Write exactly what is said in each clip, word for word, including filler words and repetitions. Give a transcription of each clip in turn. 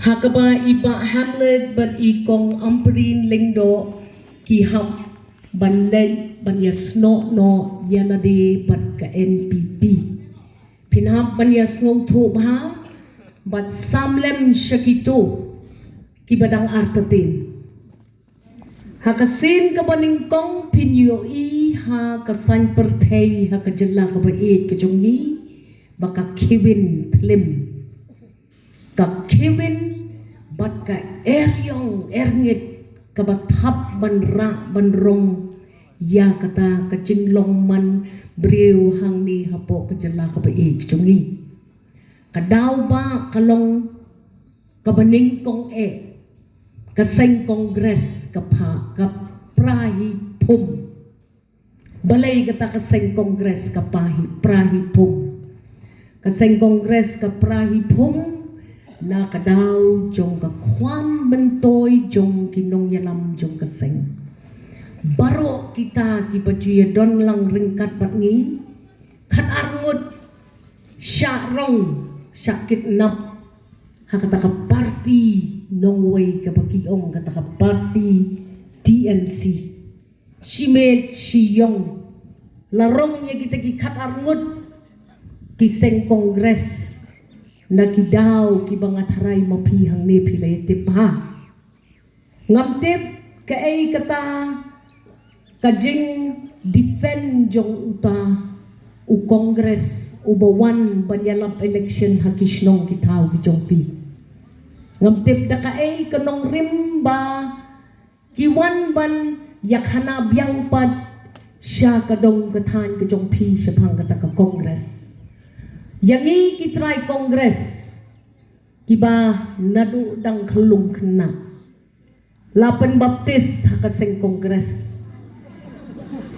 Ha kaba i Bah Hamlet bad i Kong Ampareen Lyngdoh ki hap ban leit ban ïasnoh noh ïa lade bad ka N P P. Phin hap ban ïasngewthuh bha bad sam lem sha kito kiba dang artatien. Ha ka sien kaba nyngkong phin ïohi ha ka saiñ pyrthei ha ka jylla kaba ïeit ka jong ngi ba ka Kewin Phlim, ka Kewin bad ka Eriong Erngit kaba thap ban rah ban rong ïa kata ka jinglong man briew hangne hapoh ka jylla kaba ïeit ka jong ngi. Ka daw ba ka long kaba nyngkong eh ka seng Congress ka pha ka Prahi Phum. Balei kata ka seng Congress ka Pahi Prahi Phum? Ka seng Congress ka Prahi Phum na ka daw jong ka khwan myntoi jong ki nongïalam jong ka seng. Baroh kita kiba ju ïadon lang ryngkat bad ngi, khat ar ngut shah rong shah kidnap ha kata ka party nongwei kaba ki ong kata ka party T N C. Shi miet shi ïong la rong ïa kita ki khat ar ngut ki seng Congress na ki daw kiba nga tharai ma phi hangne phi la ïatip bha. Ngam tip kaei kata ka jing defend jong uta u Congress uba wan ban ïalap election ha ki shnong ki thaw ki jong phi. Ngam tip da kaei ka nongrim ba ki wan ban ïakhana biang pat sha ka dong ka thaiñ ka jong phi shaphang kata ka Congress. Ïa ngi ki trai Congress kiba naduh dang khyllung khynnah la pynbaptis ha ka seng Congress.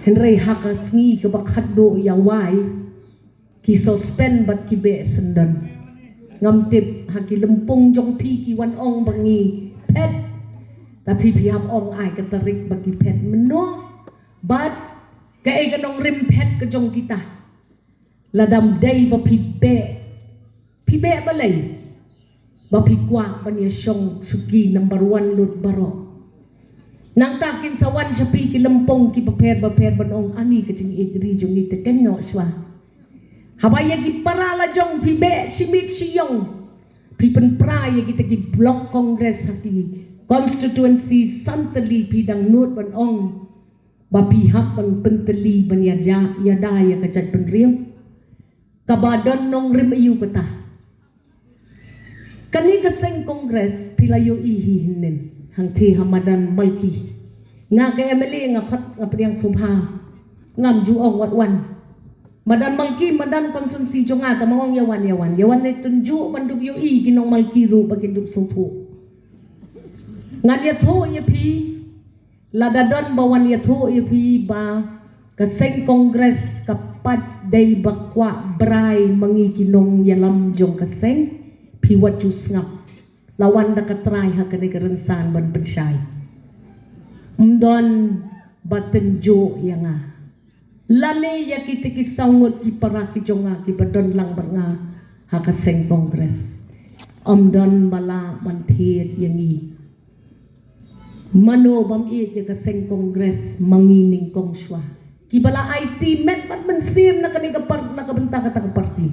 Hynrei ha ka sngi kaba khatduh ïa wai ki suspend bad ki beh syndon. Ngam tip ha ki lympung jong phi ki wan ong ba ngi phet. Ta phi phi hap ong ai ka tarik ba ki phet mynno. Bad kaei ka nongrim phet ka jong kita. Lada ym dei ba phi beh, phi beh balei? Ba phi kwah ban ïashong suki number one lut baroh. Nangta kin sa wan sha phi ki lympung kiba pher ba pher ban ong ani ka jingïeit ri jong ngi te kan noh shwa. Haba ïa ki para la jong phi beh shi miet shi ïong. Phi pynpra ïa kita ki block congress ha ki constituency santali phi dang nud ban ong. Ba phi hap ban pyntylli ban ïada ïa ka jaitbynriew. Kaba don nongrim aïu kata. Kane ka seng congress phi la ïohi hi hynnin hangthie ha madan Malki. Nga ka M L A nga khot nga pdiang sngewbha. Ngam ju ong wat wan. Madan Malki madan constituency jong nga, tang ma ong ïa wan ïa wan ïa wan ne tynjuh ban dup ïohi ki nong Malki ruh ba kin dup sngewthuh. Ngan ïathuh ïa phi. Lada don ba wan ïathuh ïa phi ba ka seng congress ka pat dei ba kwah brai ma ngi ki nongïalam jong ka seng, phi wat ju sngap. La wan da ka trai ha kane ka rynsan ban pynshai. Ym don ba tynjuh ïa nga lane ïa kita ki saw ngut ki para ki jong nga kiba don lang bad nga ha ka seng congress. Ym don ba lah ban thied ïa ngi. Mano bym ïeit ïa ka seng congress ma ngi nyngkong shwa. Kiba la aiti met bad mynsiem na kane ka par na ka bynta kata ka party.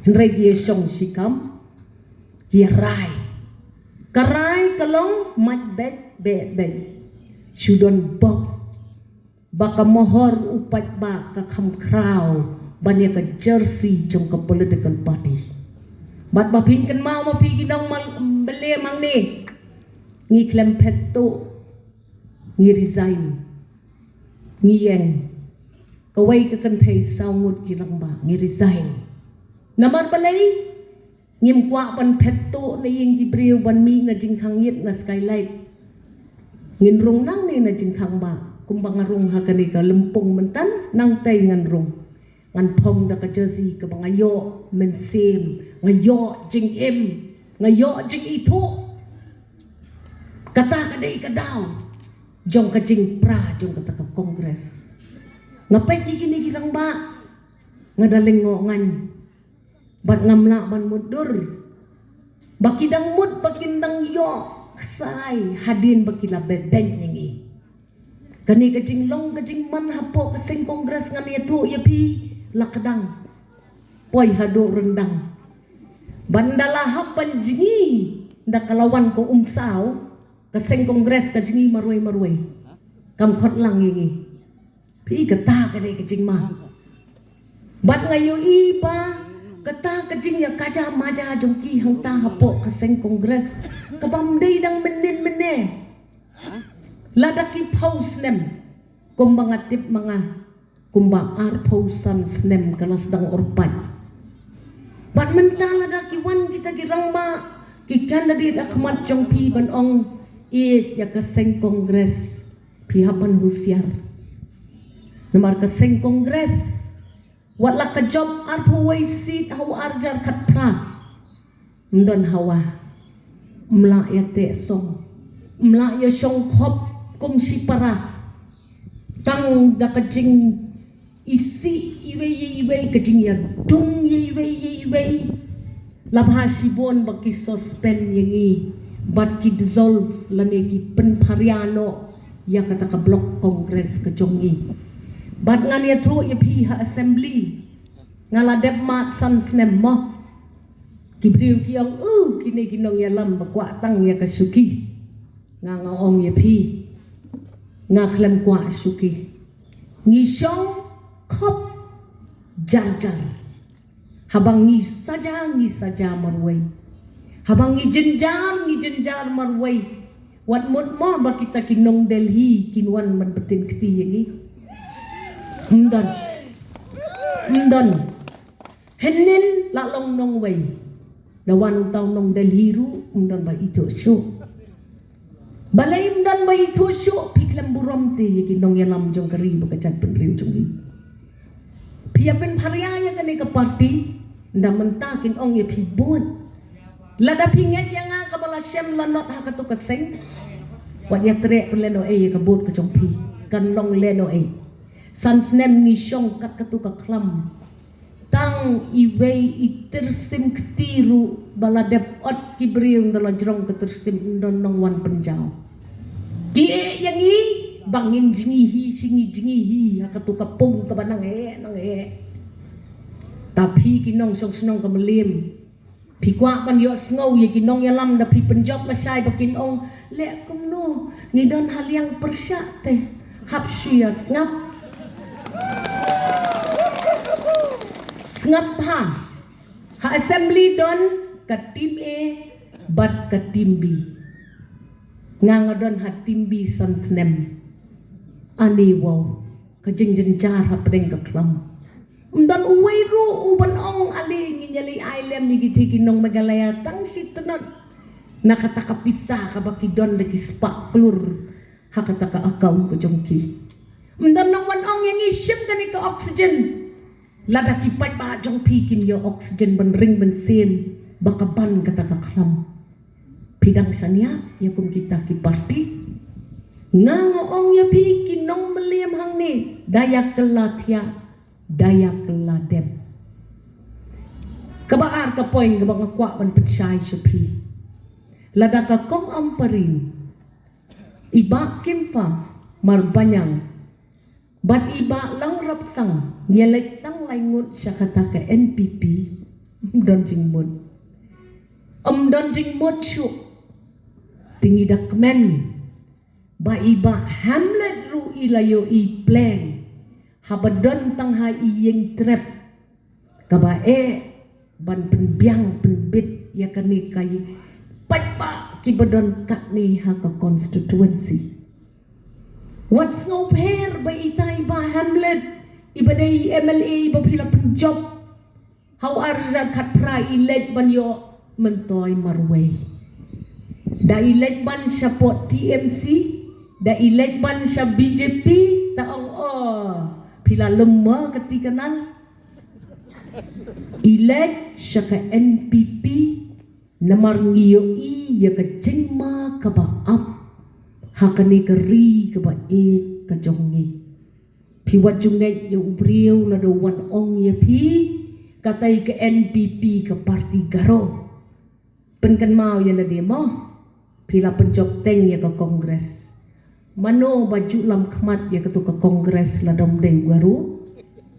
Hynrei ki ïashong shikam ki rai. Ka rai ka long mait beit beit beit. Shu don bok. Ba ka mohor u paidbah ka kham khraw ban ïa ka jersey jong ka political party. Bad ba phin kynmaw ma phi ki nong mal bele mangne. Ngi khlem phet tuh. Ngi resign. Ngi ïeng. Kawei ka kynthei saw ngut ki rangbah ngi resign. Namar balei? Ngim kwah ban phet tuh na ïing ki briew ban mih na jingkhang ïit na skylight. Ngin rung nangne na jingkhang bah kumba nga rung ha kane ka lympung mynta nangtei ngan rung. Ngan phong da ka jersey kaba nga ïoh mynsiem, nga ïoh jingim, nga ïoh jingithuh. Kata ka dei ka daw jong ka jingpra jong kata ka congress. Nga peit ïa kine ki rangbah nga da lyngngoh ngan. Bad ngam lah ban mutdur. Ba ki dang mut ba kin dang ïoh ksai hadien ba ki la bebeiñ ïa ngi. Kane ka jinglong ka jingman hapoh ka seng Congress ngan ïathuh ïa phi la ka dang poi haduh ryndang. Ban da la hap ban jngi da ka la wan ka umsaw, ka seng Congress ka jngi marwei marwei. Kam khot lang ïa ngi. Phi, kata ka dei ka jingma. Bad nga ïohi ba kata ka jingïa kaja maja jong ki hangta hapoh ka seng Congress ka bym dei dang mynnin mynne. Lada ki phew snem, kumba nga tip ma nga, kumba arphew san snem ka la sdang orpait. Bad mynta lada ki wan kita ki rangbah, ki candidate ha khmat jong phi ban ong, ïeit ïa ka seng Congress, phi hap ban husiar. Namar ka seng Congress, wat la ka jop arphew wei seat ha u arhajar khatphra, ym don hawa. Ym lah ïa teh song, ym lah ïa shong khop kum shipara. Tang da ka jingisih iwei ïa iwei, ka jingïadung ïa iwei ïa iwei. La bha shibun ba ki suspend ïa ngi bad ki dissolve lane ki pynpharia noh ïa kata ka block Congress ka jong ngi. Bad ngan ïathuh ïa phi ha assembly, nga la dep mad san snem mo. Ki briew ki ong, u, kine ki nongïalam ba kwah tang ïa ka shuki. Nga, nga ong ïa phi, nga khlem kwah shuki. Ngi shong khop jar jar. Haba ngi saja, ngi saja marwei. Haba ngi jynjar, ngi jynjar marwei. Wat mut mo ba kita ki nong Delhi kin wan ban btin kti ïa ngi. Ym don. Ym don. Hynnin la long nongwei. Da wan uta u nong Delhi ruh ym don ba ithuh shuh. Balei ym don ba ithuh shuh? Phi khlem burom te ïa ki nongïalam jong ka ri bad ka jaitbynriew jong ngi. Phi ïa pynpharia ïa kane ka party, ynda mynta kin ong ïa phi bun. Lada phi ngeit ïa nga kaba la shem lanot ha katu ka seng, wat ïatrei pynlehno ei ïa ka vote ka jong phi. Kan long lehno ei. San snem ngi shong kat katu ka khlam. Tang iwei i tyrsim kti ruh ba la dep ot ki briew ynda la jrong ka tyrsim, ym don nongwan pynjaw. Ki ïeh ïa ngi ba ngin jngi hi, shi ngi jngi hi ha katu ka pung kaba nang heh nang heh. Ta phi ki nongshong shnong ka Mylliem, phi kwah ban ïohsngew ïa ki nongïalam da phi pynjop lashai ba kin ong, leh kumno, ngi don ha liang pyrshah te. Hap shu ïa sngap. Sngap ha. Ha assembly don ka team A bad ka team B. Nga, nga don ha team B san snem. Ani wow, ka jingjynjar hapdeng ka khlam. Ym don uwei ruh u ban ong ale ngin ïaleh ai lem ïa kiti ki nong Meghalaya tang shi tnat na kata ka pisa kaba ki don da ki spah klur ha kata ka account ka jong ki. Ym don nongwan ong ïa ngi shim kane ka oxygen. Lada ki paidbah jong phi kim ïoh oxygen ban ring ban sem ba ka ban kata ka khlam, phi dang shaniah ïa kum kita ki party? Nga, nga ong ïa phi ki nong Mylliem hangne, da ïa kylla thiah, da ïa kylla dem. Kaba ar ka point kaba nga kwah ban pynshai sha phi. Lada ka Kong Ampareen, i Bah Kempha Marbaniang bad i Bah Laurapsang ngi leit tang lai ngut sha kata ka N P P, ym don jingmut. Ym don jingmut shuh. Te ngi da kmen ba i Bah Hamlet ruh i la ïohi pleng haba don tang ha i ïing trep kaba eh ban pynbiang pynbit ïa kane ka ïing, paidbah kiba don katne ha ka constituency. Wat sngewpher ba itai Bah Hamlet iba dei i M L A iba phi la pynjop ha u arhajar khatphra i leit ban ïoh myntoi marwei. Da i leit ban shapoh T M C, da i leit ban sha B J P, ta ong, oh, phi la lum ma kati ka nang. I leit sha ka N P P namar ngi ïohi ïa ka jingma kaba ap ha kane ka ri kaba ïeit ka jong ngi. Phi wat ju ngeit ïa u briew lada u wan ong ïa phi, katai ka N P P ka party Garo. Pynkynmaw ïa lade mo. Phi la pynjop teng ïa ka Congress. Mano ba ju lam khmat ïa katu ka Congress lada ym dei u Garo?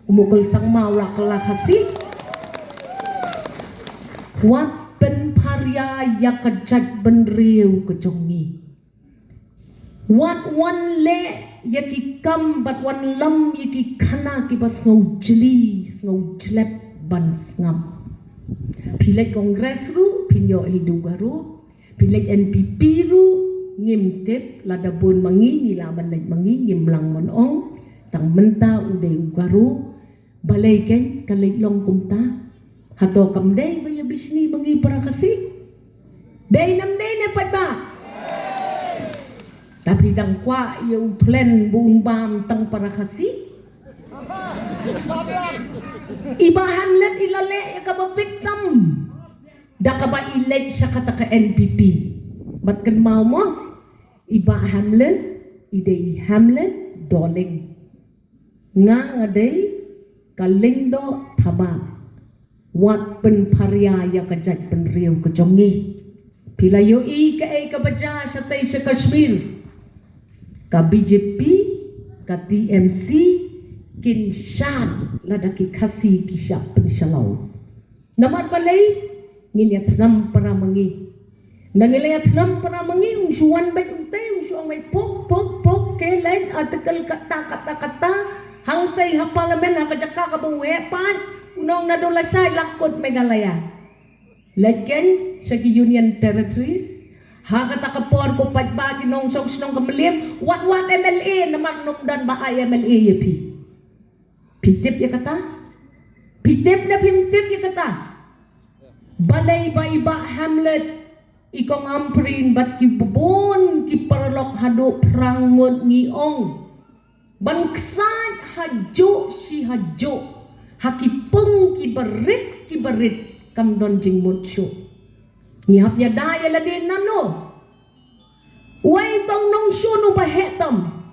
U Mukul Sangma u la kylla Khasi. Wat pynpharia ïa ka jaitbynriew ka jong ngi. Wat wan leh ïa ki kam bad wan lam ïa ki khana kiba sngew jli, sngew jlep ban sngap. Phi leit Congress ruh, phin ïoh hi da u Garo. Phi leit N P P ruh, ngim tip, lada bun ma ngi, ngi lah ban leit ma ngi, ngim lang mon ong. Tang mynta u dei u Garo. Balei kein ka leit long kumta? Hato kam dei ba ïa bishni ba ngi para Khasi? Dei nam dei ne pat ba? Tapi dang kwah ïa u thlen bu un bam tang para Khasi. I Bah Hamlet i la leh ïa kaba bit tam da kaba i leit sha kata ka N P P. Bad kynmaw mo, i Bah Hamlet i dei i Hamlet Dohling. Nga nga dei ka Lyngdoh Thabah. Wat pynpharia ïa ka jaitbynriew ka jong ngi. Phi la ïohi kaei kaba jia shatei sha Kashmir. Ka B J P, ka T M C kin shad lada ki Khasi ki shah pynshlur. Namar balei? Ngin ïa thnam para ma ngi. Nda ngi la ïa thnam para ma ngi, un shu wan beit utei, un shu ong beit pok pok pok, ke leit article kata kata kata. Hangtei ha parliament, ha ka jaka kaba u heh pat, un ong naduh lashai la kut Meghalaya. Leit kein sha ki Union Territories. Ha kata ka por ko paidbah ki nongshong shnong ka Mylliem, wat wat M L A, namar ym don ba ai M L A ïa phi. Phi tip ïa kata? Phi tip ne phim tip ïa kata? Balei ba i Bah Hamlet, i Kong Ampareen bad ki babun ki paralok haduh phra ngut ngi ong ban ksaid hajuh shi hajuh ha ki pung kiba rit kiba rit, kam don jingmut shuh. Ngi hap ïada ïa lade nano? Uei tang nongshun uba heh tam?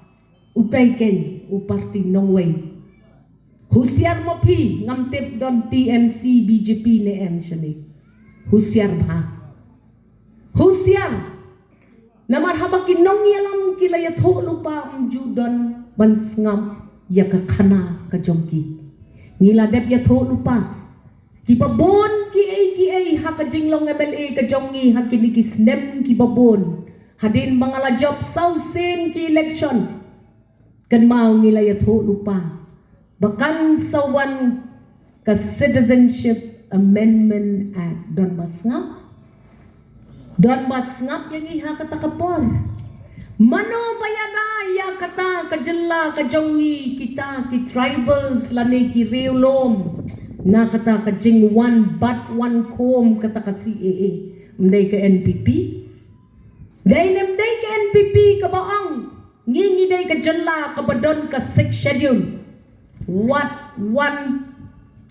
Utai kein u parti nongwei. Husiar ma phi, ngam tip don T M C, B J P ne em shane. Husiar bha. Husiar. Namar haba ki nongïalam ki la ïathuh lypa, ym ju don ban sngap ïa ka khana ka jong ki. Ngi la dep ïathuh lypa. Kiba bun kiei kiei ha ka jinglong M L A ka jong ngi ha kine ki snem kiba bun. Hadien ba nga la jop saw sien ki election. Kynmaw ngi la ïathuh lypa ba kan sa wan ka Citizenship Amendment Act. Don ba sngap? Don ba sngap ïa ngi ha kata ka por? Mano ba ïada ïa kata ka jylla ka jong ngi, kita ki tribals lane ki riewlum, na kata ka jingwan bat wan khum kata ka C A A? Ym dei ka N P P? Dei ne ym dei ka N P P kaba ong ngi ngi dei ka jylla kaba don ka Sixth Schedule? Wat wan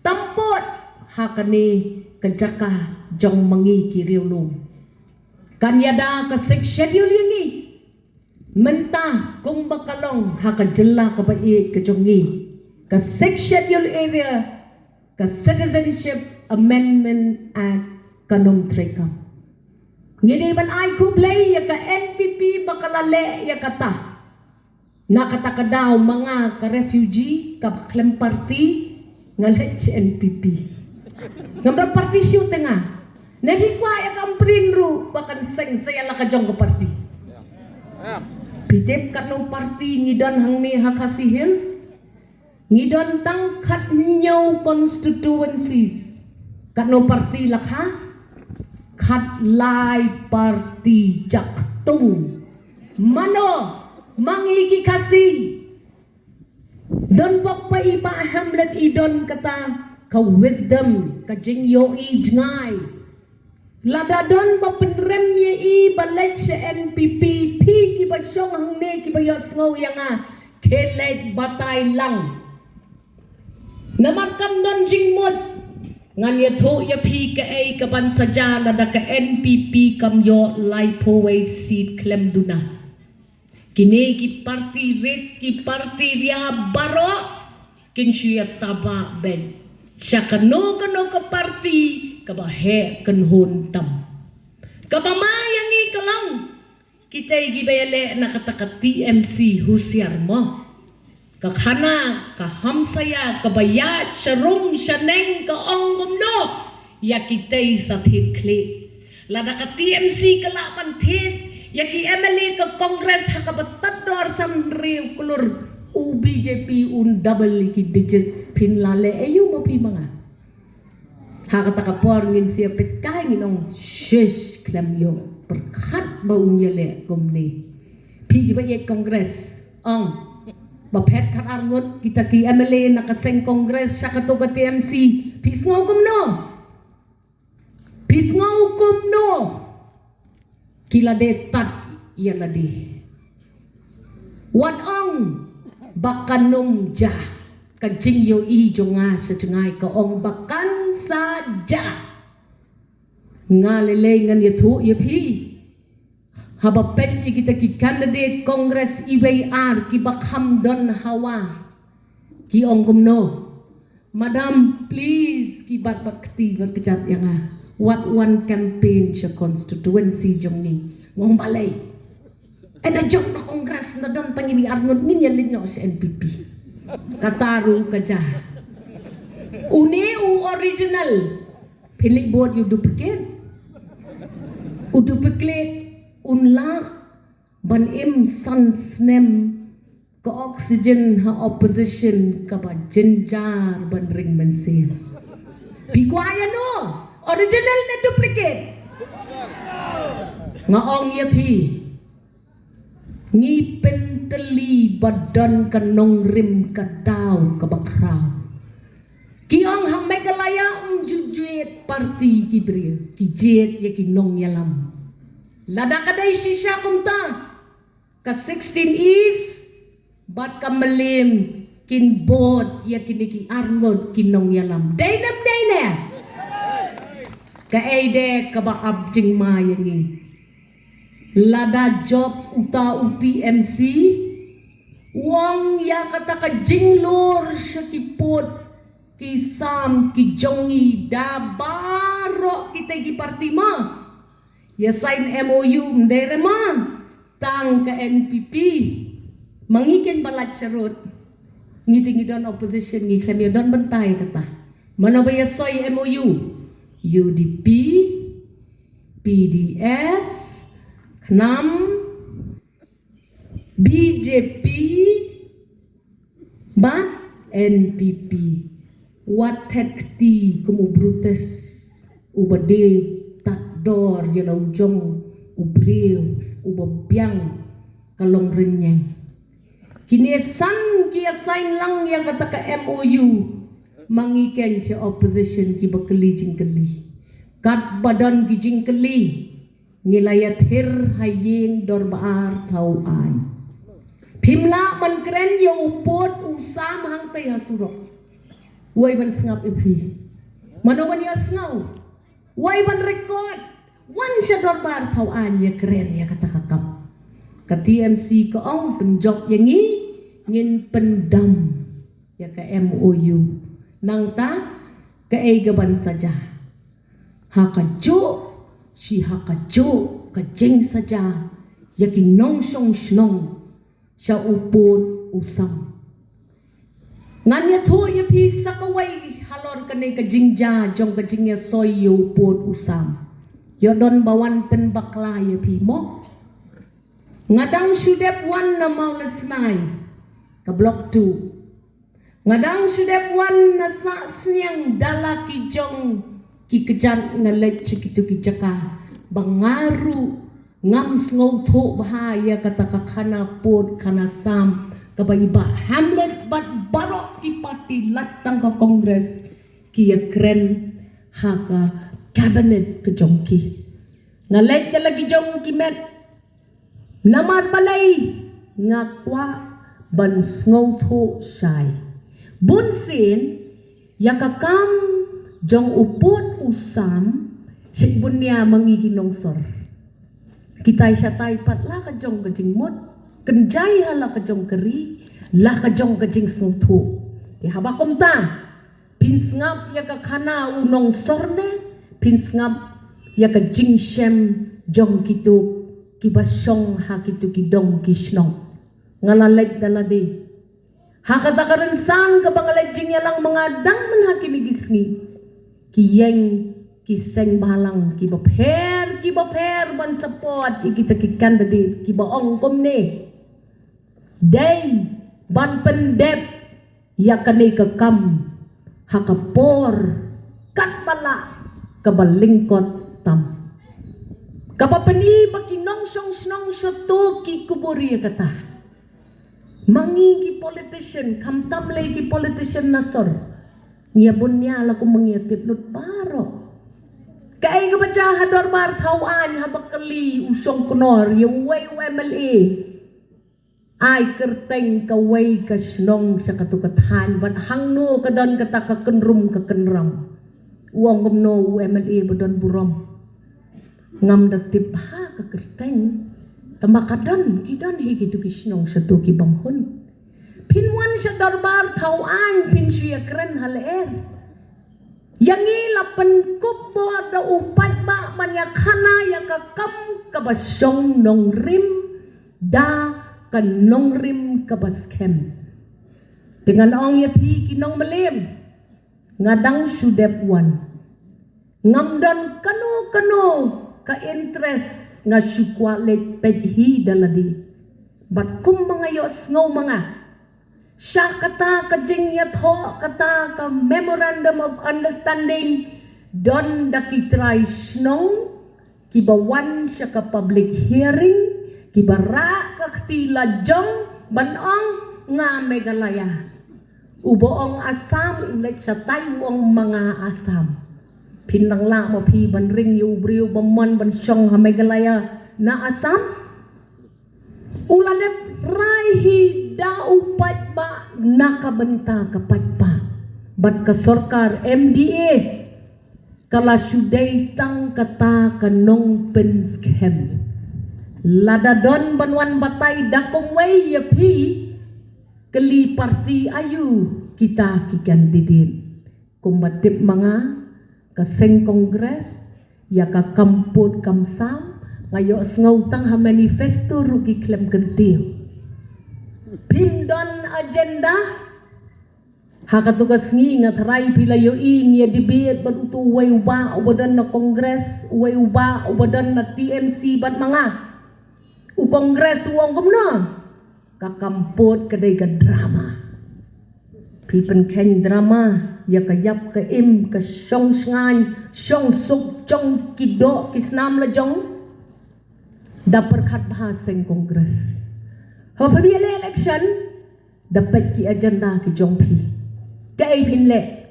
tampot ha kane ka jaka jong ma ngi ki riewlum. Kan ïada ka Sixth Schedule ïa ngi? Mynta kumba ka long ha ka jylla kaba ïeit ka jong ngi, ka Sixth Schedule area, ka Citizenship Amendment Act kan ym treikam. Ngi dei ban ai khublei ïa ka N P P ba ka la leh ïa kata. Na kata ka daw ma nga ka refugee kaba khlem party, nga leit sha N P P. Ngam don party shuh te nga. Ne phi kwah ïa ka Ampareen ruh ba kan seng sa ïa la ka jong ka party. Phi tip katno party ngi don hangne ha Khasi Hills? Ngi don tang khathynñiew constituencies. Katno party la kha? Khatlai party. Jaktung. Mano? Ma ngi ki Khasi. Don bok ba i Bah Hamlet i don kata ka wisdom, ka jingïohi jngai. Lada don ba pynrem ïa i ba leit sha N P P, phi kiba shong hangne kiba ïohsngew ïa nga, khie leit batai lang. Namar kam don jingmut. Ngan ïathuh ïa phi kaei kaban sa jia lada ka N P P kam ïoh laiphew wei seat khlem duna. Kine ki party rit, ki party ria baroh kin shu ïa tabah beit sha kano kano ka party kaba heh kynhun tam. Kaba ma ïa ngi ka long, kita kiba ïaleh na kata ka T M C husiar mo. Ka khana, ka hamsaïa, kaba ïaid sha rung sha neng ka ong kumno ïa kita sa thied khlieh. Lada ka T M C ka lah ban thied ïa ki M L A ka Congress ha kaba tad dor san hynriew klur, u B J P un double ïa ki digits, phin lah leh aïu ma phi ma nga? Ha kata ka por ngin sa ïa peit kai, ngin ong shish, khlem ïoh pyrkhat ba un ïaleh kumne. Phi kiba ïeit Congress, ong ba phet khatar ngut kita ki M L A na ka seng Congress sha kato ka T M C, phi sngew kumno? Phi sngew kumno? Ki la dei tad ïa lade. Wat ong ba kan ym jia. Ka jingïohi jong nga sha jngai ka ong ba kan sa jia. Nga lei lei ngan ïathuh ïa phi. Haba peit ïa kita ki candidate Congress iwei ar kiba kham don hawa, ki ong kumno? Madam, please, ki bat bat kti bat kjat ïa nga. Wat wan campaign sha constituency jong ngi. Nga ong balei? Ynda jop na Congress, ynda don tang iwei ar ngut, ngin ïa leit noh sha N P P. Kata ruh ka jia. Une u original, phin leit bud ïa u duplicate. U duplicate un lah ban im san snem. Ka oxygen ha opposition kaba jynjar ban ring mynsiem. Phi kwah ïa no? Original ne duplicate? Nga ong ïa phi, ngi pyntylli ba don ka nongrim ka daw kaba khraw. Ki ong ha Meghalaya ym ju jied party ki briew, ki jied ïa ki nongïalam. Lada ka dei shisha kumta, ka sixteen East bad ka Mylliem kin bud ïa kine ki arngut ki nongïalam. Dei ne ym dei ne? Kaei de kaba ap jingma ïa ngi? Lada jop uta u T M C, u ong ïa kata ka jinglur sha ki pud ki sam ki jong ngi da baroh kita ki party ma. Ïa sign M O U ym dei re ma, tang ka N P P. Ma ngi keiñ ba lait sharud. Ngi te ngi don opposition, ngi khlem ïa don bynta ïa kata. Mano ba ïa soi M O U? U D P, P D F, KHNAM, B J P bad N P P. Wat thet kti kum u Brutus, uba dei tad dor ïa la u jong u briew uba biang ka long rynïeng. Kine san ki ïa sign lang ïa kata ka M O U, ma ngi keiñ sha opposition kiba kylli jingkylli. Katba don ki jingkylli, ngi la ïathir ha ïing dorbar thaw aiñ. Phim lah ban kren ïa u pud u sam hangtei ha surok. Wei ban sngap ïa phi? Mano ban ïa sngew? Wei ban record? Wan sha dorbar thaw aiñ ïa kren ïa kata ka kam. Ka T M C ka ong pynjop ïa ngi, ngin pyndam ïa ka M O U. Nangta kaei ka ban sa jia? Ha kajuh shi ha kajuh ka jingsaja ïa ki nongshong shnong sha u pud u sam. Ngan ïathuh ïa phi sa kawei halor kane ka jingjia jong ka jingïasoi ïa u pud u sam. Ïoh don ba wan pynbakla ïa phi mo. Nga dang shu dep wan na Mawlasnai, ka Block two. Nga dang shu dep wan na Sahsniang da la ki jong ki kjat, nga leit sha kitu ki jaka ba nga ruh ngam sngewthuh bha ïa kata ka khana pud khana sam kaba i Bah Hamlet bad baroh ki party, lait tang ka Congress, ki ïa kren ha ka cabinet ka jong ki. Nga leit da la ki jong ki met. Namar balei? Nga kwah ban sngewthuh shai. Bun sien ïa ka kam jong u pud u sam, shet bun nia ma ngi ki nongsor. Kitai shatai pat la ka jong ka jingmut, kynjai ha la ka jong ka ri, la ka jong ka jingsngewthuh. Te haba kumta, phin sngap ïa ka khana u nongsor ne phin sngap ïa ka jingshem jong kitu kiba shong ha kitu ki dong ki shnong. Nga la leit da lade ha kata ka rynsan kaba nga leit jingïalang ma nga dang myn ha kine ki sngi. Ki ïeng ki seng bhalang kiba pher kiba pher ban support ïa kita ki candidate kiba ong kumne. Dei ban pyndep ïa kane ka kam ha ka por katba lah kaba lyngkot tam. Kaba pyni ba ki nongshong shnong shato ki kubur ïa kata. Ma ngi ki politician, khamtam lei ki politician na sor, ngi ïa bun nia la kum ma ngi ïa tip lut baroh. Kaei kaba jia ha dorbar thaw aiñ haba kylli u shong kynor ïa uwei u MLA. Ai kyrteng kawei ka shnong sha katu ka thaiñ bad hangno ka don kata ka kynrum ka kynram. U ong kumno u MLA ba don burom. Ngam da tip ha ka kyrteng. Tangba ka don ki don hi kitu ki shnong shato ki bym hun. Phin wan sha dorbar thaw aiñ phin shu ïa kren ha lyer. Ïa ngi la pynkup bor da u paidbah ban ïa khana ïa ka kam kaba shong nongrim da ka nongrim kaba skhem. Te ngan ong ïa phi ki nongmlien, nga dang shu dep wan. Ngam don kano kano ka interest, nga shu kwah leit peit hi da lade. Bad kumba nga ïohsngew ma nga, sha kata ka jingïathoh kata ka Memorandum of Understanding, don da ki trai shnong kiba wan sha ka public hearing, kiba rah ka kti lajong ban ong nga Meghalaya. Uba ong Assam u leit shatai u ong ma nga Assam. Phin nang lah ma phi ban ring ïa u briew ba mon ban shong ha Meghalaya na Assam? U la dep rai hi da u paidbah na ka bynta ka paidbah. Bad ka sorkar MDA ka la shu dei tang kata ka nongpynskhem. Lada don ban wan batai da kumwei ïa phi, kylli parti aïu kita ki candidate. Kumba tip ma nga, ka seng Congress ïa ka kam pud kam sam, nga ïohsngew tang ha manifesto ruh ki khlem kyntiew. Phim don agenda. Ha katu ka sngi nga tharai phi la ïohi ngi ïa debate bad utu uwei u bah uba don na Congress, uwei u bah uba don na TMC bad ma nga. U Congress u ong kumno? Ka kam pud ka dei ka drama. Phi pynkheiñ drama ïa ka ïap ka im, ka shong shngaiñ shong suk jong ki doh ki snam lajong. Da pyrkhat bha seng Congress. Haba phi ïaleh election, da peit ki agenda ki jong phi. Kaei phin leh?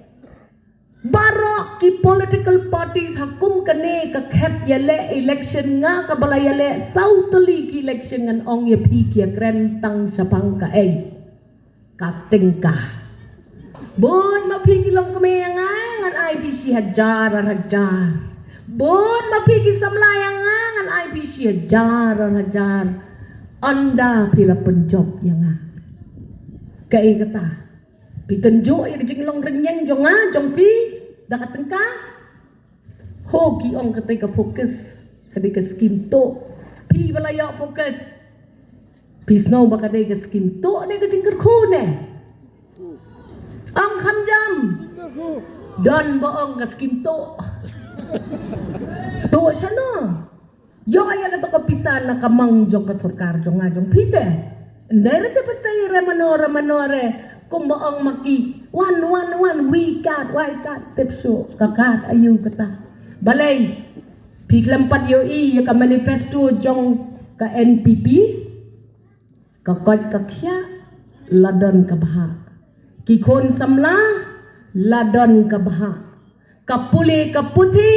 Baroh ki political parties ha kum kane ka khep ïaleh election, nga kaba la ïaleh saw tylli ki election, ngan ong ïa phi ki ïakren tang shaphang kaei? Ka tyngka. Bun ma phi ki longkmie ïa nga, ngan ai phi shi hajar ar hajar. Bun ma phi ki samla ïa nga, ngan ai phi shi hajar ar hajar. Ynda phi la pynjop ïa nga. Kaei kata? Phi tynjuh ïa ka jinglong rynïeng jong nga jong phi da ka tyngka? Ho, ki ong ka dei ka FOCUS, ka dei ka skim tuh. Phi ba la ïoh FOCUS, phi sngew ba ka dei ka skim tuh ne ka jingkyrkhu ne? Ong kham jam. Don ba ong ka skim tuh. Tuh shano? Ïoh ïa kata ka pisa na ka mang jong ka sorkar jong nga jong phi te. Ndai re te pisa ïa re mano re mano re, kumba ong ma ki, wan wan wan, we can't, we can't, tip shuh ka card aïu kata. Balei? Phi khlem pat ïohi ïa ka manifesto jong ka NPP? Ka koit ka khiah la don ka bhah. Ki khun samla la don ka bhah. Ka pule ka puthi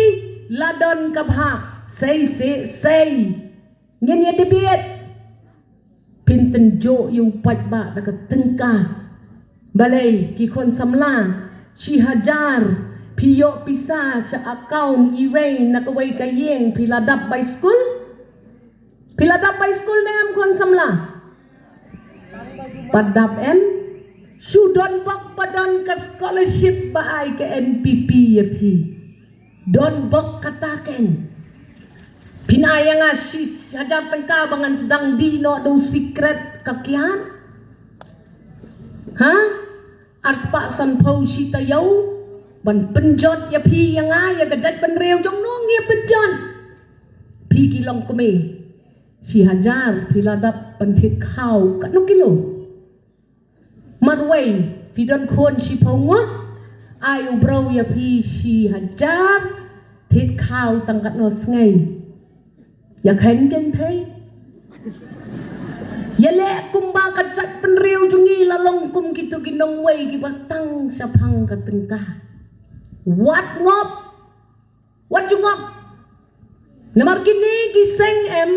la don ka bhah. Sei sei sei. Ngin ïa debate. Phin tynjuh ïa u paidbah da ka tyngka. Balei ki khun samla shi hajar phi ïoh pisa sha account iwei na kawei ka ïing, phi la dap bai skul? Phi la dap bai skul ne em khun samla? Pat dap em? Shu don bok ba don ka scholarship ba ai ka NPP ïa phi. Don bok kata ken. Phin ai ïa nga shi hajar tyngka ba ngan sdang die noh da u sikret ka kiad? Ha? Arspah sanphew shi taïew ban pynjot ïa phi ïa nga ïa ka jaitbynriew jong no ngi pynjot. Phi ki longkmie. Shi hajar phi la dap ban thied khaw katno kilo? Marwei phi don khun shiphew ngut, ai u briew ïa phi shi hajar, thied khaw tang katno sngi? Ïa khein kein phi. Ïaleh kumba ka jaitbynriew jong ngi la long kum kito ki nongwei kiba tang shaphang ka tyngka. Wat ngop. Wat ju ngop. Namar kine ki seng em,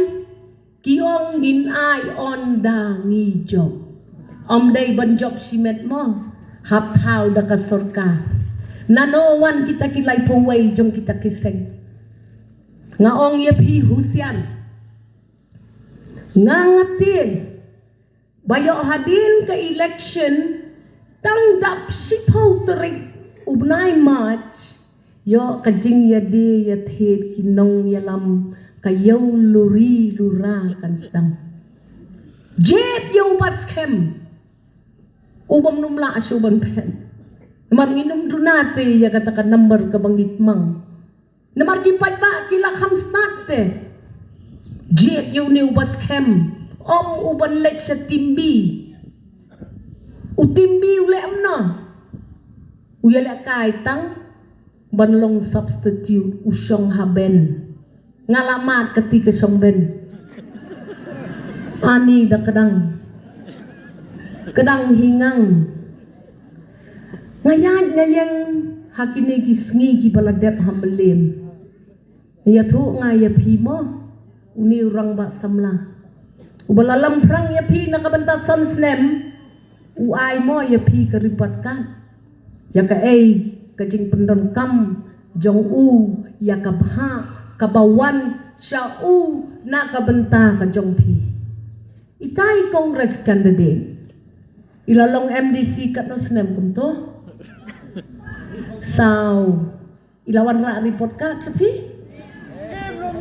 ki ong ngin ai ynda ngi jop. Ym dei ban jop shimet mo, hap thaw da ka sorkar. Nano wan kita ki laiphew wei jong kita ki seng? Nga ong ïa phi husiar. Nga nga tieng ba ïoh hadien ka election, tang dap shiphew tarik u bnai March, ïoh ka jingïadie ïathied ki nongïalam, ka ïew luri lura kan sdang. Jied ïa u ba skhem, u bym nym lah shuh ban phet. Namar ngin ym duna te ïa kata ka number kaba ngi tmang. Namar ki paidbah ki la kham stad te. Jied ïa une u ba skhem, ym u ban leit sha team B. U team B u leh kumno? U ïalehkai tang ban long substitute, u shong ha bench. Nga la mad kati ka shong bench. Ani da kdang. Kdang hi ngang. Nga ïaid nga ïeng ha kine ki sngi kiba la dep ha Mylliem. Ïathuh nga ïa phi mo, une u rangbah samla uba la lamphrang ïa phi na ka bynta san snem, u ai mo ïa phi ka report card, ïa kaei ka jingpyndonkam jong u ïa ka bhah kaba wan sha u na ka bynta ka jong phi. Itai Congress candidate, i la long M D C katno snem kumto? Saw. I la wanrah report card sha phi?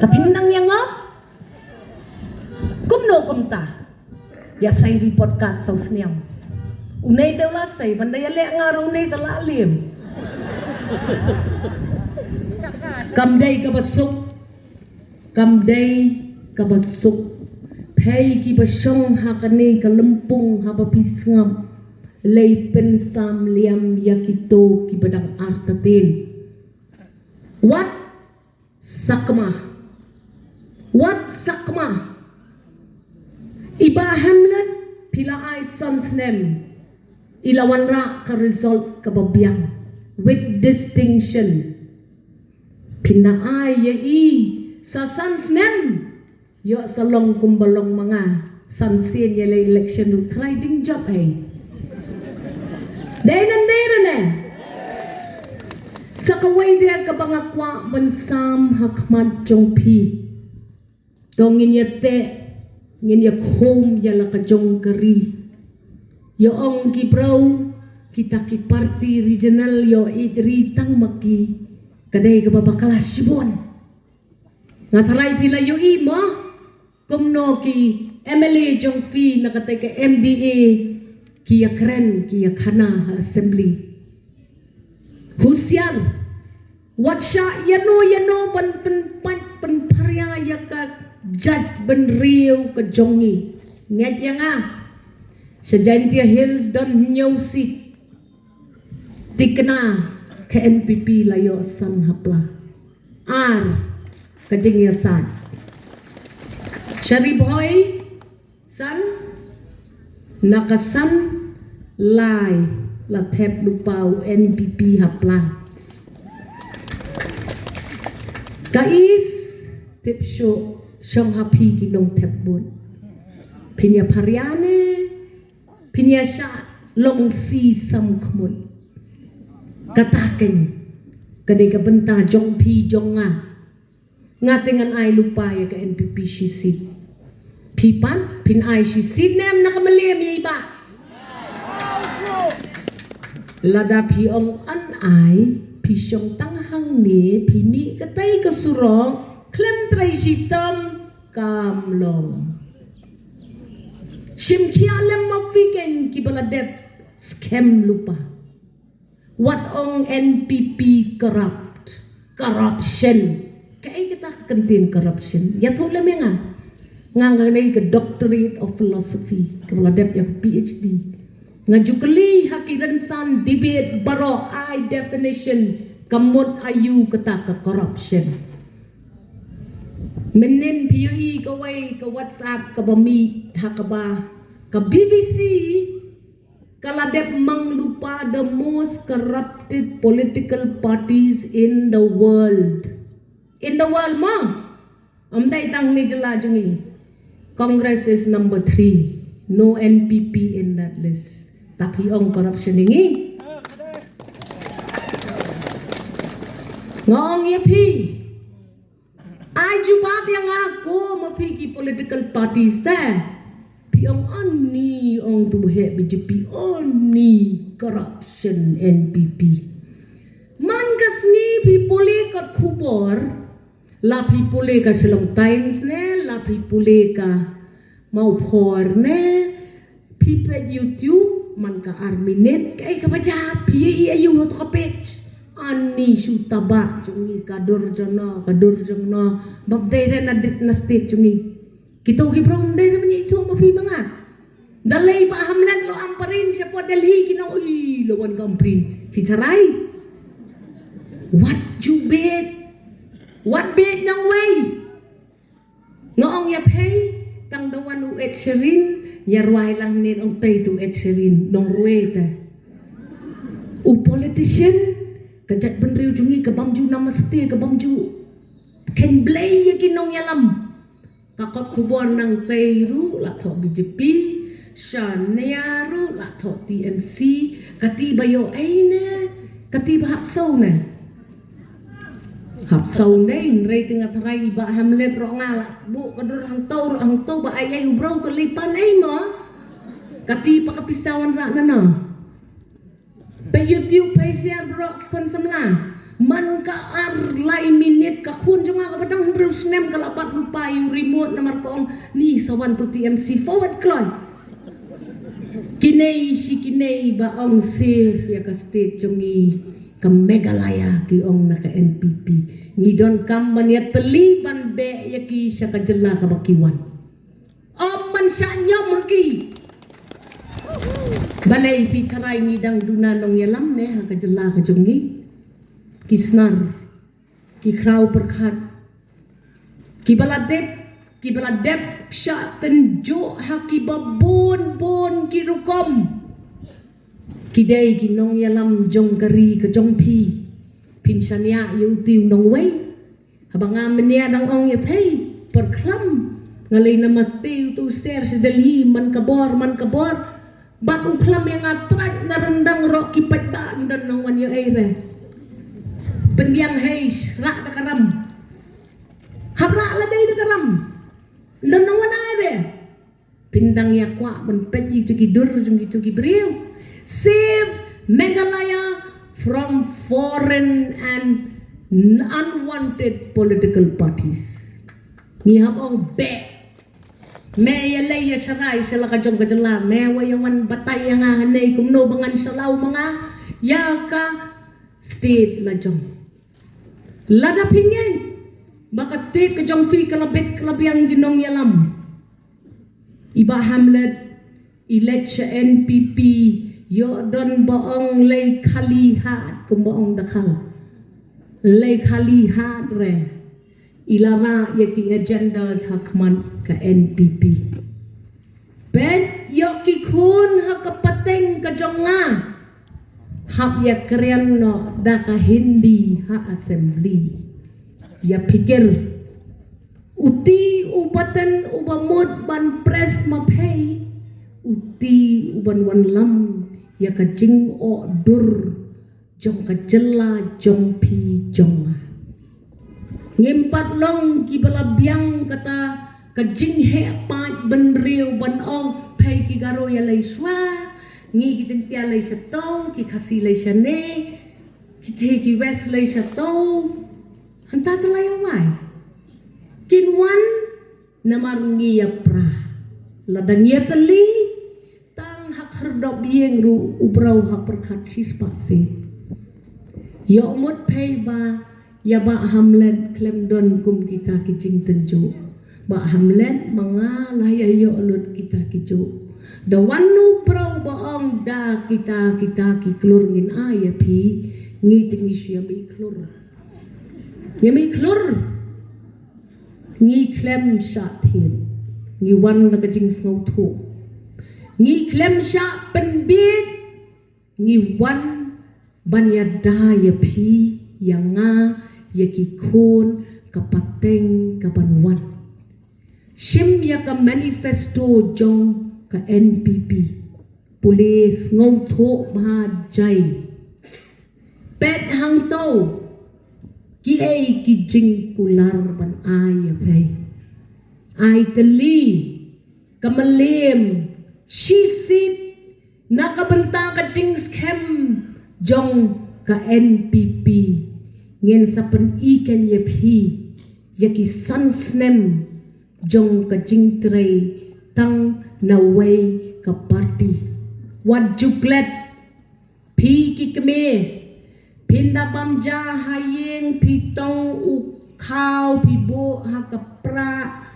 Ka phin nang ïa ngop? Kumno kumta? Ïa sei report card saw sniang. Une te u la sei, ban da ïaleh nga ruh une te la liem. Kam dei kaba suk. Kam dei kaba suk. Phi kiba shong ha kane ka lympung haba phi sngap, leit pynsam liam ïa kito kiba dang artatien. Wat sakma. Wat sakma. I Bah Hamlet, phi la ai san snem. I la wanrah ka result kaba biang with distinction. Phin da ai ïa i sa san snem. Ïoh sa long kumba long ma nga. San sien ïa la election ruh trai ding jop ei. Dei nan dei ra ne. Sa kawei de kaba nga kwah ban sam ha khmat jong phi. To ngin ïa teh, ngin ïa khum ïa la ka jong ka ri. Ïa ong ki briew, kita ki party regional ïoh ïeit ri tang ma ki. Ka dei kaba bakla shibun. Nga tharai phi la ïohi mo, kumno ki M L A jong phi na kata ka M D A ki ïa kren ki ïa khana ha assembly. Husiar, wat shah ïano ïano ban pynpait pynpharia ïa ka jaitbynriew ka jong ngi. Ngeit ïa nga, sha Jaintia Hills don hynñiew seat. Tikna ka N P P la ïoh san hapla. Ar ka jingïasaid. Sha Ri Bhoi san, na ka san lai la thep lypa u N P P hapla. Ka East tip shuh shong ha phi ki nongthep vote. Phin ïa pharia ne phin ïa shah long si sam khmut. Kata kein ka dei ka bynta jong phi jong nga. Nga te ngan ai lypa ïa ka N P P shi seat. Phi pat phin ai shi seat ne em na ka Mylliem ïa i Bah? Lada phi ong yn ai, phi shong tang hangne, phi mih katei ka surok, Khlem trei shitom kam long. Shim khia lem ma phi ken ki ba la dep skhem lypa. Wat ong N P P corrupt, corruption. Kaei kata ka kyntien corruption? Ïathuh lem ïa nga. Nga nga nei ka doctorate of philosophy, ka ba la dep ïa ka P H D. Nga ju kylli ha ki rynsan debate baroh, ai definition, ka mut aïu kata ka corruption. Mynnin phi ïohi kawei ka WhatsApp ka ba mih ha ka ba ka B B C ka la dep mang lypa the most corrupted political parties in the world. In the world mo. Ym dei tang ne jylla jong ngi. Congress is number three. No N P P in that list. Tapi ong corruption ïa ngi. Nga ong ïa phi. Ai jubab ïa nga ko ma phi ki political parties te. Phi ong ani ong tu heh B J P, ani corruption N P P. Man ka sngi phi pule kot khubor, la phi pule ka Shillong Times ne, la phi pule ka Mawphor ne, phi peit YouTube, man ka ar minit, kaei ka ba jia, phi ïohi aïu ha to ka page. Ani shu taba jong ngi ka dur jong no, ka dur jong no. Bam dei re na dit na state jong ngi. Kito ki bro dei re mani itu ma phi ma nga. Da lei ba Hamlet lo amperin shapoh Delhi ki nong ui lo wan ka amperin. Phi tharai. Wat ju bet. Wat bet nang wei. Nga ong ïa phi, tang da wan u Ed Sheeran, ïa rwai lang ne ong tei tu Ed Sheeran, nong rwai te. U politician, ka jait bynriew jong ngi, ka bam ju namaste, ka bam ju khein blei ïa ki nongïalam. Ka kot khubor nang tei ruh, la thoh B J P, shania ruh, la thoh T M C, kati ba ïoh ei ne, kati ba hap saw ne. Hap saw ne, hynrei te nga tharai i bah Hamlet ruh nga la buh ka dur hangto ruh hangto ba ai ai u bro ka lipan ei mo. Kati ba ka pisa wan rah na no. Peit YouTube peit share bro ki khun samla. Man ka ar lai minit ka khun jong nga ka ba dang hynriew snem ka la bat lypa ïa u remote namar ka ong ni sa wan to T M C forward kloi. Kine shi kine ba ong safe ïa ka state jong ngi. Ka Meghalaya ki ong na ka N P P. Ngi donkam ban ïatylli ban beh ïa ki sha ka jylla ka ba ki wan. Ym ban shah ñiom ha ki. Balei phi tharai ngi dang duna nongïalam ne ha ka jylla ka jong ngi. Ki snar, ki khraw pyrkhat. Ki ba la dep, ki ba la dep shah tynjuh ha ki ba bun bun ki rukom. Ki dei ki nongïalam jong ka ri ka jong phi. Phin shaniah ïa utu u nongwei. Haba nga mynnia dang ong ïa phi, por khlam. Nga lei namaste utu u ser sha Delhi, man ka bor, man ka bor. Bad u khlam ïa nga trai na ryndang ruh ki paidbah ym don nongwan ïoh ei re. Pynbiang hei, shrah da ka ram. Hap lah lade da ka ram. Ym don nongwan ei re. Phin dang ïa kwah ban peit ïa kitu ki dur jong kitu ki briew. Save Meghalaya from foreign and unwanted political parties. Ngi hap ong beh. Me ïa lei ïa sharai sha la ka jong ka jylla, me wa ïa wan batai ïa nga hangne kumno ba ngan sha law ma nga ïa ka state la jong. Lada phi ngeit ba ka state ka jong phi ka la bit ka la biang ki nongïalam. I bah Hamlet, i leit sha N P P, ïoh don ba ong lei khali hat, kumba ong da khal. Lei khali hat re. I la rah ïa ki agendas ha khmat ka N P P. Peit ïoh ki khun ha ka pateng ka jong nga. Hap ïa kren noh da ka Hindi ha assembly. Ïa phikir. Uti u button uba mut ban press ma phi. Uti u ban wanlam ïa ka jingoh dur jong ka jylla jong phi jong nga. Ngim pat long ki ba la biang kata ka jingheh paid bynriew ban ong phi ki Garo ïa lei shuwa, ngi ki Jaiñtia lei shato, ki Khasi lei shane, ki te ki West lei shato. Hynta te la ïa wai. Kin wan namar ngi ïa pra. Lada ngi ïa tylli tang ha khyrdop ïing ruh u briew ha pyrkhat shispah sien. Ïoh mut phi ba ïa Bah Hamlet khlem don kum kita ki jingtynjuh. Bah Hamlet ma nga la ïa ïoh lut kita ki juh. Da wan u briew ba ong da kita kita ki klur ngin ai ïa phi, ngi te ngi shu ïa mih klur. Ïa mih klur. Ngi khlem shah thied. Ngi wan da ka jingsngewthuh. Ngi khlem shah pynbit. Ngi wan ban ïada ïa phi, ïa nga, ïa ki khun ka pateng ka ban wan. Shim ïa ka manifesto jong ka N P P. Pule sngewthuh bha jai. Peit hangto kiei ki jingkular ban ai ïa phi. Ai tylli ka mylliem shisit na ka bynta ka jingskhem jong ka N P P. Ngin sa pyni keiñ ïa phi ïa ki san snem jong ka jingtrei tang na wei ka party. Wat ju klet phi ki kmie, phin da bam ja ha ïing, phi tong u khaw, phi buh ha ka prah,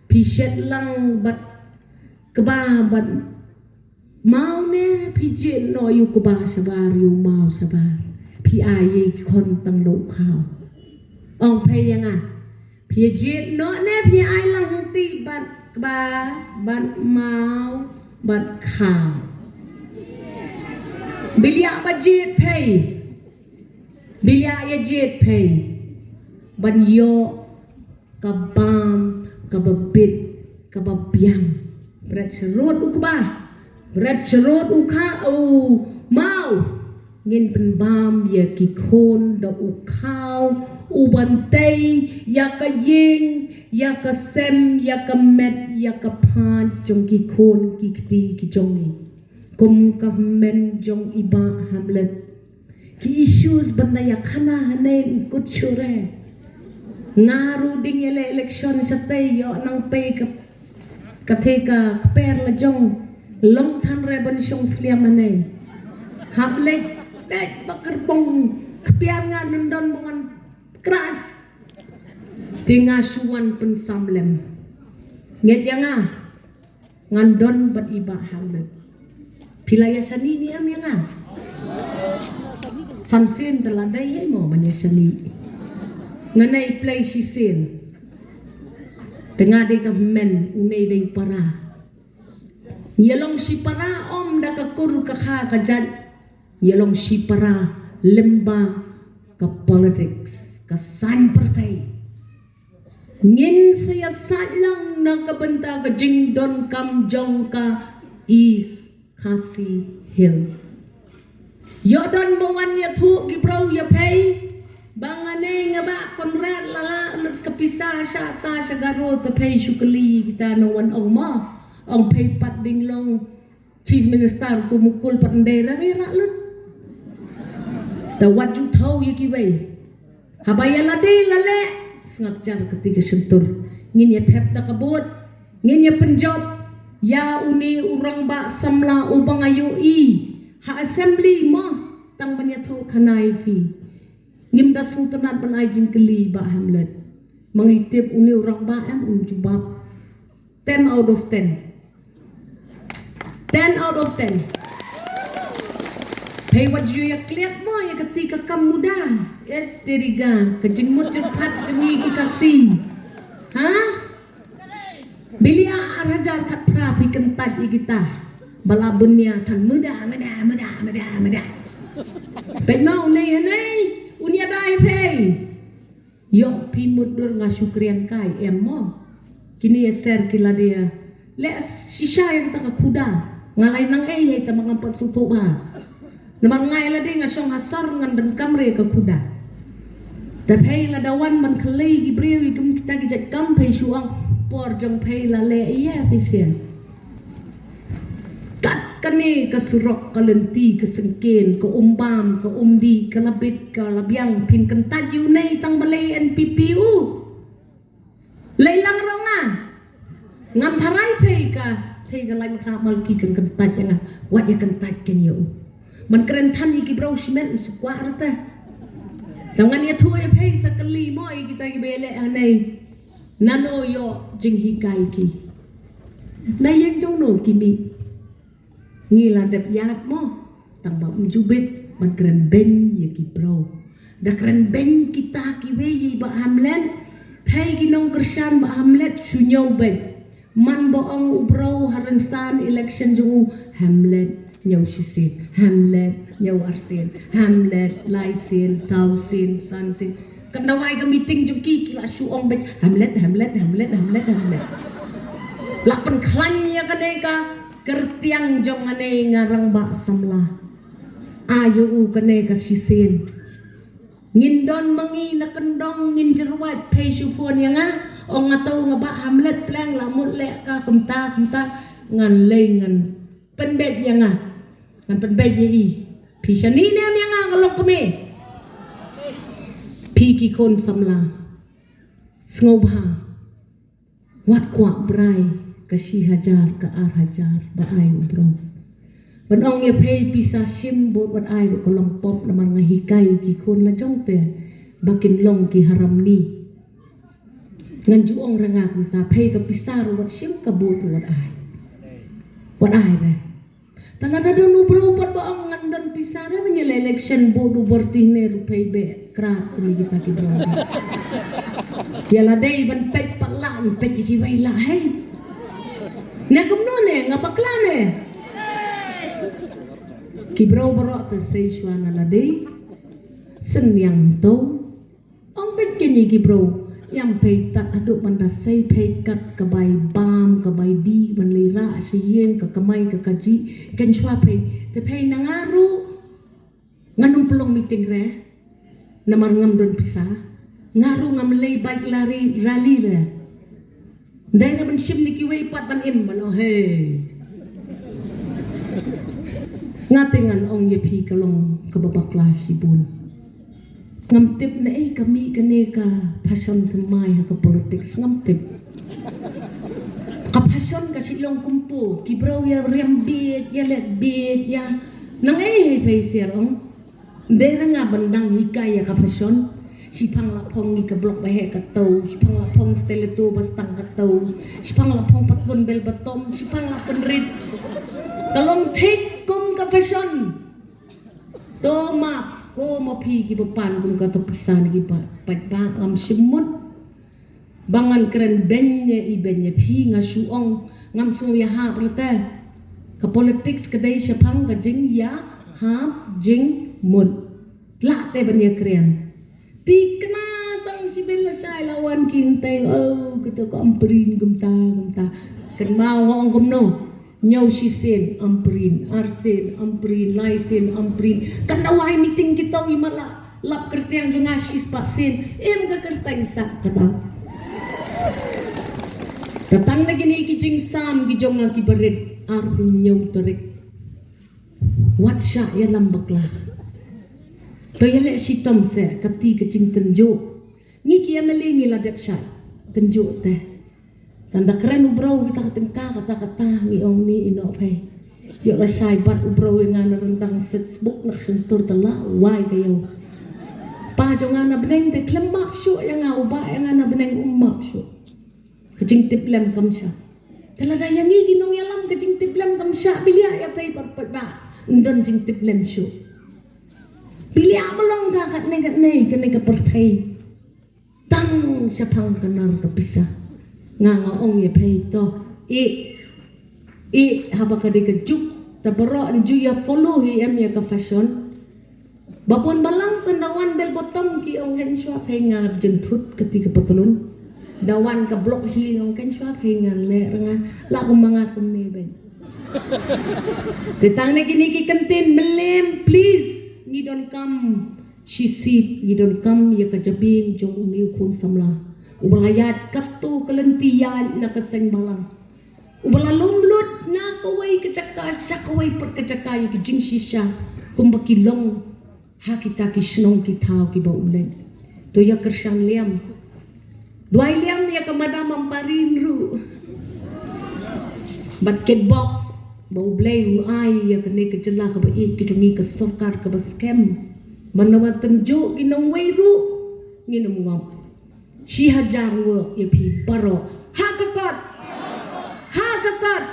phi shet lang bad kba bad maw ne, phi jied noh ïa u kba shabar, ïa u maw shabar. Phi ai ïa ki khun tang da u khaw. Ong phi ïa nga. Phi jied noh ne phi ai lang hangti bad kba, bad maw, bad khaw. Bilia ba jied phi. Bilia ïa jied phi. Ban ïoh ka bam, ka ba bit, ka ba biang. Bret sharud u kba. Bret sharud u kha u maw. Ngin pynbam ïa ki khun da u khaw, u ban tei, ïa ka ïing, ïa ka sem, ïa ka met, ïa ka phad, jong ki khun, ki kti, ki jong ngi. Kum ka hynmen jong i Bah Hamlet. Ki issues ban da ïa khana hangne in kut shuh re. Nga ruh dang ïa leh election shatei ïoh nang pei ka Ka thei ka kper la jong long than re ban shong sliam ane. Hap leit beit ba kyrpong kper nga ngan don ba ngan krai. Te nga shu wan pynsam lem. Ngeit ïa nga ngan don bad i Bah Hamlet. Phi la ïa shani ni em ïa nga? San sien te la dei hei mo ban ïa shani. Nga nai play shisien. Te nga dei ka hynmen, une dei para. Ïa long shi para ym da ka kur ka kha ka jait. Ïa long shi para lyngba ka politics, ka saiñ pyrthei. Ngin sa ïa sait lang na ka bynta ka jingdonkam jong ka East Khasi Hills. Ïoh don ba wan ïathuh ki briew ïa phi ba nga ne nga Bah Conrad la lah lut ka pisa sha ta sha Garo, te phi shu kylli kita nang wan ong mo, ong phi pat dang long Chief Minister, tu mukul pat ndei ra ïa lah lut. Te wat ju thaw ïa kiwei. Haba ïa lade la leh, sngap jar kati ka shyntur. Ngin ïa thep da ka bud, ngin ïa pynjop ïa une u rangbah samla uba nga ïohi ha assembly mo, tang ban ïathuh khana ïa phi. Ngim da sngewtynnat ban ai jingkylli Bah Hamlet. Ma ngi tip une u rangbah em, un jubab. Ten out of ten. Ten out of ten. Phi wat ju ïa klet mo ïa kati ka kam muda. Eh, teriga, ka jingmut jingpyrkhat jong ngi ki Khasi. Ha? Bilia ar hajar khatphra phi kyntait ïa kita. Ba la bun ïa than muda, muda, muda, muda, muda. Peit mo une hangne, un ïa dei phi. Ïoh phi mutdur nga shu kren kai em mo. Kine ïa ser ki lade ïa leh shisha ïa kita ka khuda. Nga lai nang ei ïa ita ma ngam pat sngewthuh bha. Namar nga ïa lade nga shong ha sor ngan donkam re ka khuda. Te phi lada wan ban kylli ki briew ïa kum kita ki jait kam phi shu ong por jong phi la leh ïa phi sien. Kat kane ka surok, ka lynti, ka syngkien, ka umbam, ka umdih, ka labit, ka labiang, phin kyntait ïa une tang balei N P P u. Lei lang rong nga. Ngam tharai pei ka, pei ka lai mkha mal ki kan kan tat ya nga. Wat ya kan tat kan ya u. Man kren than ya ki brau shimet msukwa rata. Tang ngan ya thu ya pei sa kali mo ya kita ki bele anei. Nano yo jing hikai ki. Na yeng jong no ki mi. Ngi la dep ïaid mo, tang ba um ju bit ban kren beiñ ïa ki briew. Da kren beiñ kita kiwei ïa i Bah Hamlet. Pei ki nongkyrshan Bah Hamlet shu ñiew beiñ. Man ba ong u briew ha rynsan election jong u, Hamlet ñiew shisien, Hamlet ñiew arsien, Hamlet laisien, sawsien, sansien. Kan da wai ka meeting jong ki, ki la shu ong beit Hamlet, Hamlet, Hamlet, Hamlet, Hamlet. La pynkhlaiñ ïa kane ka kyrtiang jong nga ne nga rangbah samla. Ayu u kane ka shisien. Ngin don ma ngi na kyndong ngin jyrwat pei shu phone ïa nga. Ong nga to nga Bah Hamlet pleng la mut leh ka kumta kumta ngan lei ngan pynbeit ïa nga. Ngan pynbeit ïa i. Phi shani ne em ïa nga ka long kmie. Phi ki khun samla. Sngewbha. Wat kwah brai ka shi hajar ka ar hajar ba ai u briew. Ban ong ïa phi pisa shim bud wat ai ruh ka long pop namar nga hikai ki khun la jong te ba kin long ki haram ni. Ngan ju ong re nga kumta phi ka pisa ruh wat shim ka bud ruh wat ai. Wat ai re. Tang lada don u briew pat ba ong ngan don pisa re ban ïa la election bud u Bertie ne ruh phi be krat kuni kita ki briew. Ïa la dei ban peit pat la ban peit ïa kiwei la hei. Ne kumno ne nga bakla ne. Ki briew baroh te sei shuwa na la dei. Sen ïang to. Ong beit kine ki briew, ïam pei tat haduh ban da sei pei kat ka bai bam, ka bai dih, ban lei rah sha ïing, ka kamai, ka kajih, kan shuwa pei. Te pei na nga ruh, ngan ym pynlong meeting re, namar ngam don pisa. Nga ruh ngam lei bike lari, rally re. Dei na ban shim ni kiwei pat ban im ban ong hei. Nga te ngan ong ïa phi ka long kaba bakla shibun. Ngam tip na ei ka mih kane ka passion thymmai ha ka politics ngam tip. Ka passion ka shi long kumto ki briew ïa riam bieit ïa leh bieit ïa nang ei hei phi siar ong. Dei ra nga ban dang hikai ïa ka fashion. Shipang la phong ngi ka block ba heh ka tau, shipang la phong stiletto ba stang ka tau, shipang la phong patlun bel ba tom, shipang la pynrit. Ka long thik kum ka fashion. To map ko ma phi ki ba pan kum ka ta pisa ni ki ba pat ba ngam shim mut. Ba ngan kren beiñ ïa i beiñ ïa phi nga shu ong ngam sngewïahap rta. Ka politics ka dei shaphang ka jingïahap jingmut. Lah te ban ïakren. Thikna tang shibun la shai la wan ki hyntai oh kita ka Ampareen kumta kumta. Kynmaw nga ong kumno. Ñiew shisien Ampareen, arsien Ampareen, laisien Ampareen. Kan da wai meeting kita i mala lap kyrteng jong nga shispah sien. Em ka kyrteng sa kata. Katang na kine ki jingsam ki jong nga ki barit arphew hynñiew tarik. Wat shah ïalam bakla. To ïaleh shitom se kati ka jingtynjuh. Ngi ki M L A ngi la dep shah tynjuh te. Kan da kren u bro kita ka tyngka kata kata ngi ong ni ino phi. Ïoh la shai bat u bro ïa nga na ryndang Facebook na ka shyntur te la wai ka ïew. Pa jong nga na bneng te khlem map shuh ïa nga u ba ïa nga na bneng um map shuh. Ka jingtip lem kam shah. Te lada ïa ngi ki nongïalam ka jingtip lem kam shah bilia ïa phi pat pat ba. Ndon jingtip lem shuh. Bilia ba long ka katne katne kane ka pyrthei. Tang shaphang ka nar ka pisa. Nga nga ong ïa phi to. I i haba ka dei ka juk ta baroh an ju ïa follow hi em ïa ka fashion. Ba bun balang kan da wan bel bottom ki ong kan shwa phi nga jynthut kati ka patlun. Da wan ka block hi ong kan shwa phi nga le ranga la kum ma nga kum ne ben. Te tang ne kini ki kyntin mlem please ngi don kam. Shisit ngi don kam ïa ka jabieng jong u New Khun Samla. U ba la ïaid katto ka lynti ïaid na ka seng balang. U ba la lum lut na kawei ka jaka sha kawei pat ka jaka ïa ka jingshisha. Kumba ki long ha kita ki shnong ki thaw ki ba u leit. To ïa kyrshan liam. Duwai liang ïa ka Madam Amparin ruh. Bad kitbok ba U Blei u ai ïa kane ka jylla kaba ïeit, ki jong ngi ka sorkar kaba skhem. Mano ba tynjuh ki nongwei ruh ngin ym ngop. Shi hajar nguh ïa phi baroh. Ha ka kot. Ha ka kot.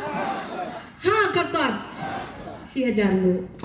Ha ka kot. Shi hajar nguh.